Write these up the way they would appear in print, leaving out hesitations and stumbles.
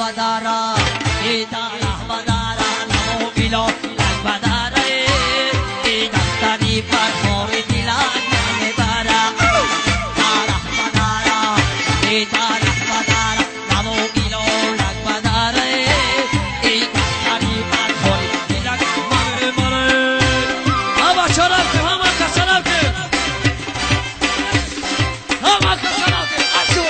Badara Idara Badara Namo Bilo Badara Idaftari Parkhori Dilan Bara Dara Badara Idara Badara Namo Bilo Badara Idaftari Parkhori Dilan Mare Hama sharaf hama kasaraf hama kasaraf ashu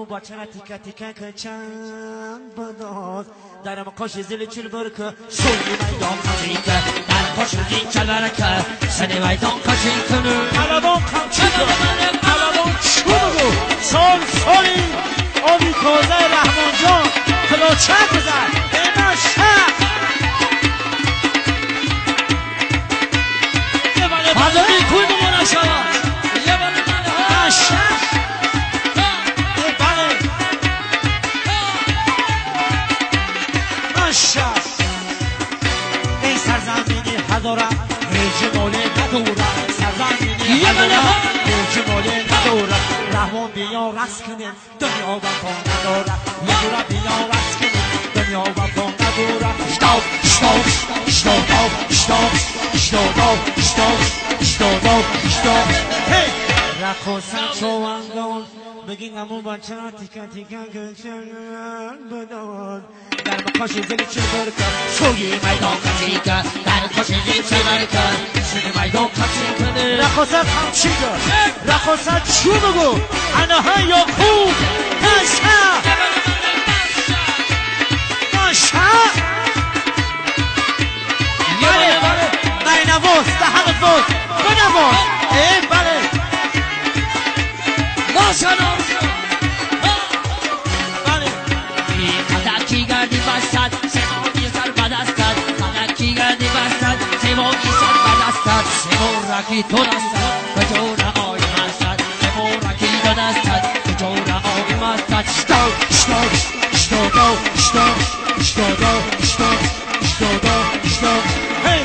Бачара тика тика качан бадоз дарам қоши зили чил барка суни майдон қачика дар қоши зил чил барка суни майдон қачика алавон қамчика алавон чӯбу сол соли оби тоза Раҳмонҷон худо чанд бизад эна шах мардуми кӯй муборак шавад шах. Эй сарзамини ҳазора ҳеҷ моле надорад, сарзамини ҳазора ҳеҷ моле надорад. Раҳмон биё рақс кунем, дунё вафо надорад. Ягура биё рақс кунем, дунё вафо надорад. Штоб, штоб, штоб, штоб, штоб, штоб, штоб, штоб. Ҳей! Рақоса човандон بگین همون بچه تیکه تیکه گلچن بداد در مقاش زل چه برکه سوی میدان کچیکه در قاش زل چه برکه سوی میدان کچیکه رقاصت همچیگه رقاصت چو بگو انها یا خوب نشه نشه. Раҳмон. Э, бале. Бале. Қадаки гарди бастад, севои сар ба дастад. Қадаки гарди бастад, севои сар ба дастад. Севораки ту дастад, куҷо ои мастад. Севораки ту дастад, куҷо ои мастад. Что, что, что, до, что, что, до, что, что, до, что. Эй!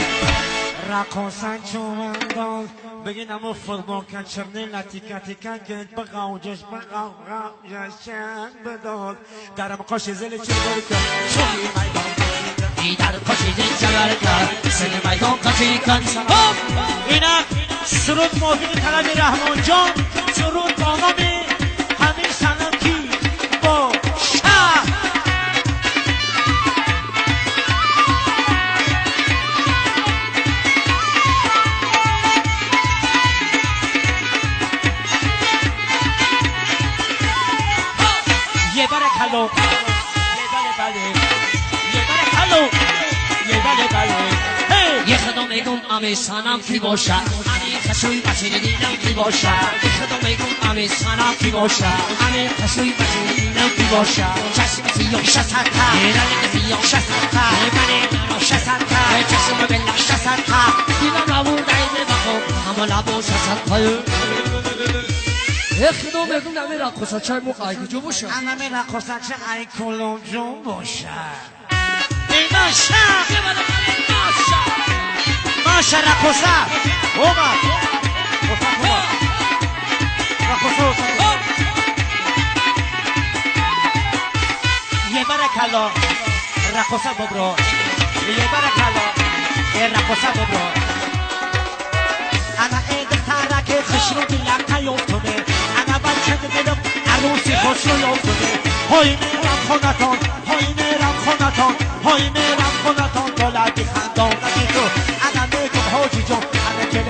Рақосан чувандоз бигин амо футболка чернила тика тика гед бағавҷаш бағавҷашан бидод дарам қоши зили чирбурка чуи майдон. Дар қоши зил чабарка сини майдон қачикан. Хоп! Инак суруд мувофиқи талаби Раҳмонҷон, суруд бо номи ҳамин санам ки боша. Е баракалло, е бале бале, е баракалло, е бале бале. Ҳей! Е худо мегум ами санам ки боша, ами хашӯи бачаи дилам ки боша. Е худо мегум ами санам ки боша, ами хашӯи бачаи дилам ки боша. Чашми сиёҳ шасата, ранги сиёҳ шасата, мани маро шасата, чашми бела шасата. Дилам равурдаи бебақо ҳама лабо шасата. Е худо мегум ами раққосачаи мо ай куҷо боша? Анами раққосача ай кулонҷон боша. Эй, маша! Маша раққоса! Омад! Отак омад! Раққоса отак! Е баракалло, раққоса бобро! Е баракалло, е раққоса бобро! Ана э духтараке хушрӯ дилака ёфтуме, ана бача дилам арӯси хушрӯ ёфтуме. Ҳой мерам хонатон, ҳой мерам хонатон, ҳой мерам хонатон, долаби хандонаки ту. Ана мегум ҳоҷиҷон, ана кел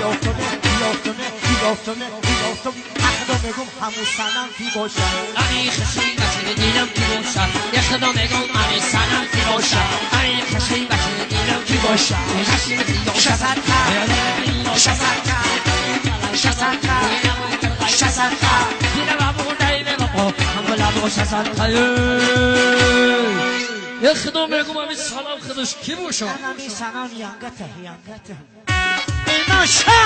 ёфтуме, ёфтуме, ёфтуме, ёфтум. Ахдо мегум ҳамун санам ки боша. Ами хаши бачаи дилам ки боша. Е худо мегум ами санам ки боша, ами хаши бачаи дилам ки боша. Чашми сиёҳ шасата, шасата, шасата, шасата. Дилам равурдаи бебақо ҳама лабо шасата. Е худо мегум ами санам худаш ки боша? Анами санам янгата, янгата. Эй, маша!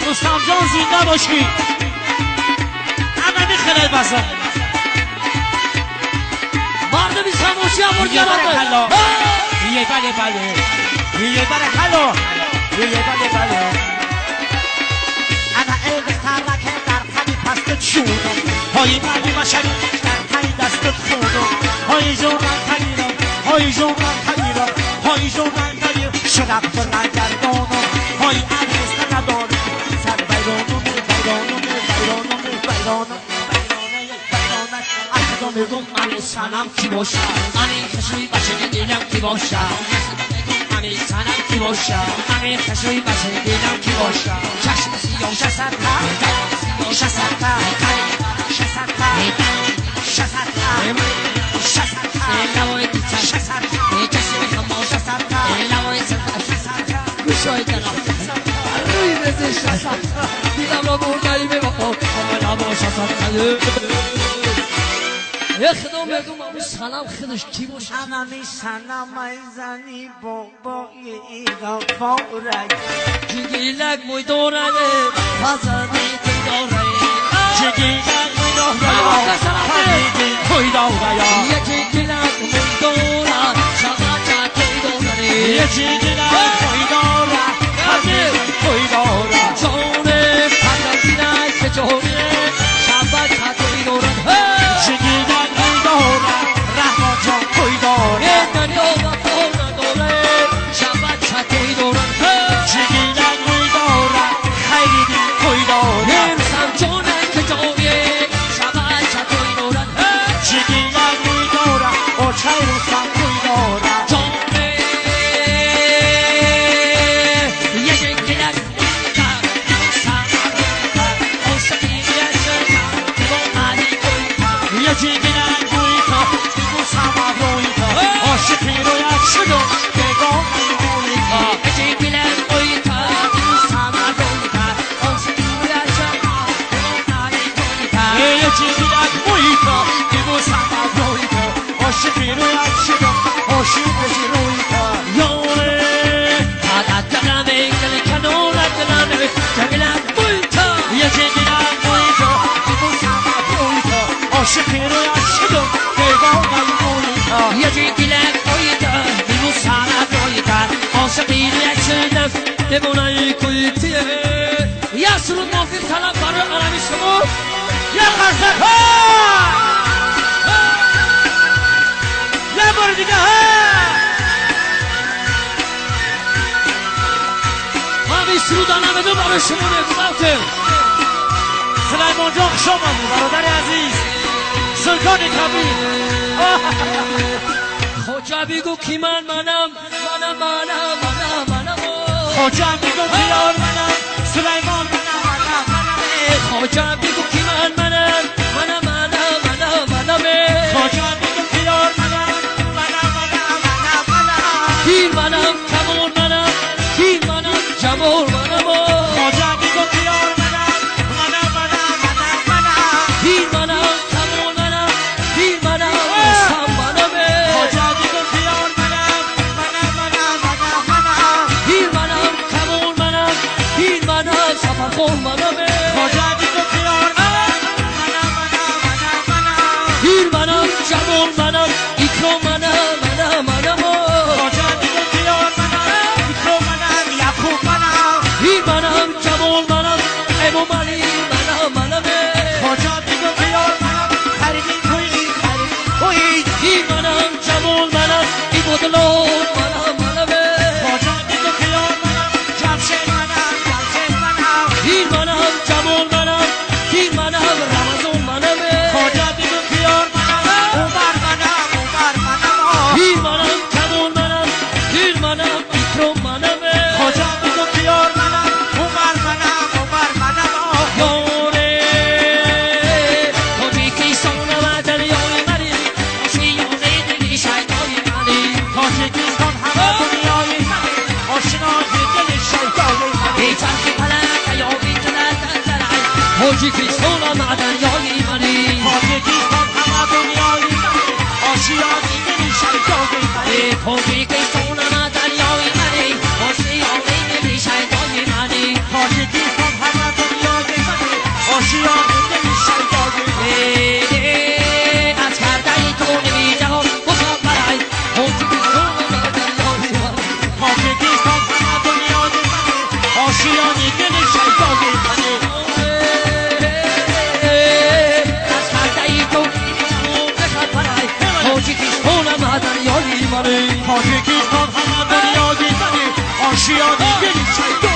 Рустамҷон, зинда бошӣ! Анами хеле база. Мардуми самоши Е баракалло, е бале бале, е баракалло, е бале бале. Ана эй духтараке дар қади пастат шудам, ҳои марди машари дар таи дастат худам. Ҳои ҷонам тагирам, ҳои ҷонам тагирам, ҳои ҷонам тагирам, шудам пуррангардонам. Ҳои адреста надорам, сар вайронум, вайронум, вайронум, вайронум, вайрона. Ахдо мегум ами санам ки боша, ами хашӯи бачаи дилам ки боша. Е худо мегум ами санам ки боша, ами хашӯи бачаи дилам ки боша. Чашми сиёҳ шасата, шасата, шасата, шасата, шасата, лавои пичак шасата, чашми хамо шасата, лавои шасата, гӯшои дарахт рӯи мези шасата. Дилам ро бурдаи бебақо ҳама лабо шасата. Е худо мегум ами санам худаш ки боша? Анами санам ай зани бобои ғафорак. Ҷигилак мӯй дорад, пазани туй дорад. Ҷигилак мӯй дорад, пазани туй дорад. Яки гилак мӯй дорад, шабача туй дорад. Яки гилак мӯй дорад, пазани туй дорад. Ҷоне пазани ки ҷоне шабача туй дорад. Ҷигилак мӯй дорад, Раҳмонҷон туй дорад. Дарё вафо надорад, шабача туй дорад. Ҷигилак мӯй дорад, Хайриддин туй дорад. Самҷоне ки ҷоне шабача туй дорад. Ҷигилак мӯй дорад, очаи Рустам туй дорад. Ҷоне رویت شدم عاشق روی تا یاره عادت دلمه گل کنارت دلمه جمیلت بوی تا یه دلم بوی تا ببوسم بوی تا عاشق رویت شدم دیوانه بوی تا یه دلم بوی تا ببوسم بوی تا عاشق رویت شدم دیوانه کوی تیه یه سرود موافق طلب برای عالم شما یه قرصک ها یه بار دیگه ها من این سرود نمیدونم برای شما نگذارم. سلیمان جان خوش آمدی برادر عزیز سلطان کبیر. خوجا بگو کی من منم منم منم منم منم خوجا بگو کی یار منم سلیمان منم منم منم خوجا بگو کی من منم منم منم منم منم خوجا بگو کی یار منم منم منم منم منم کی منم کمال منم کی منم جمال منم خوجا بگو کی یار منم منم منم منم منم کی منم کمال منم کی منم رستم منم خوجا بگو کی یار منم منم منم منم منم کی منم کمال منم کی منم سفرخور منم خوجا بگو کی یار منم منم منم منم منم پیر منم جوان منم اکرام منم منم منم خوجا بگو کی یار منم اکرام منم یعقوب منم پیر منم جوان منم امام علی منم منم خوجا بگو کی یار منم خریدین کوی خریدین کوی پیر منم جوان منم عبادالله منم منم خوجا بگو کی یار منم جمشید منم جمشید منم پیر منم جوان منم پیر منم رمضان منم خوجا بگو کی یار منم عمر منم عمر منم پیر منم جوان منم پیر منم اکرام منم خوجا بگو کی یار منم عمر منم عمر منم یاره تاجیکستان و دریای منی آشیانه دلی شیدای منی تاجیکستان همه دنیای منی آشنای دل شیدای منی بی چرخ فلک یا بی تنت زرعی تاجیکستان و دریای منی تاجیکستان همه دنیای منی آشیانه دل شیدای منی تاجیکستان و دریای منی آشیانه دلی شیدای منی تاجیکستان همه دنیای منی آشیانه دل شیدای منی از کرده تو نمیدهم مخبرای تاجیکستان و دریای منی تاجیکستان همه دنیای منی آشیانه دل شیدای منی از کرده تو مخبرای تاجیکستان و دریای منی تاجیکستان همه دنیای منی آشیانه دل شیدای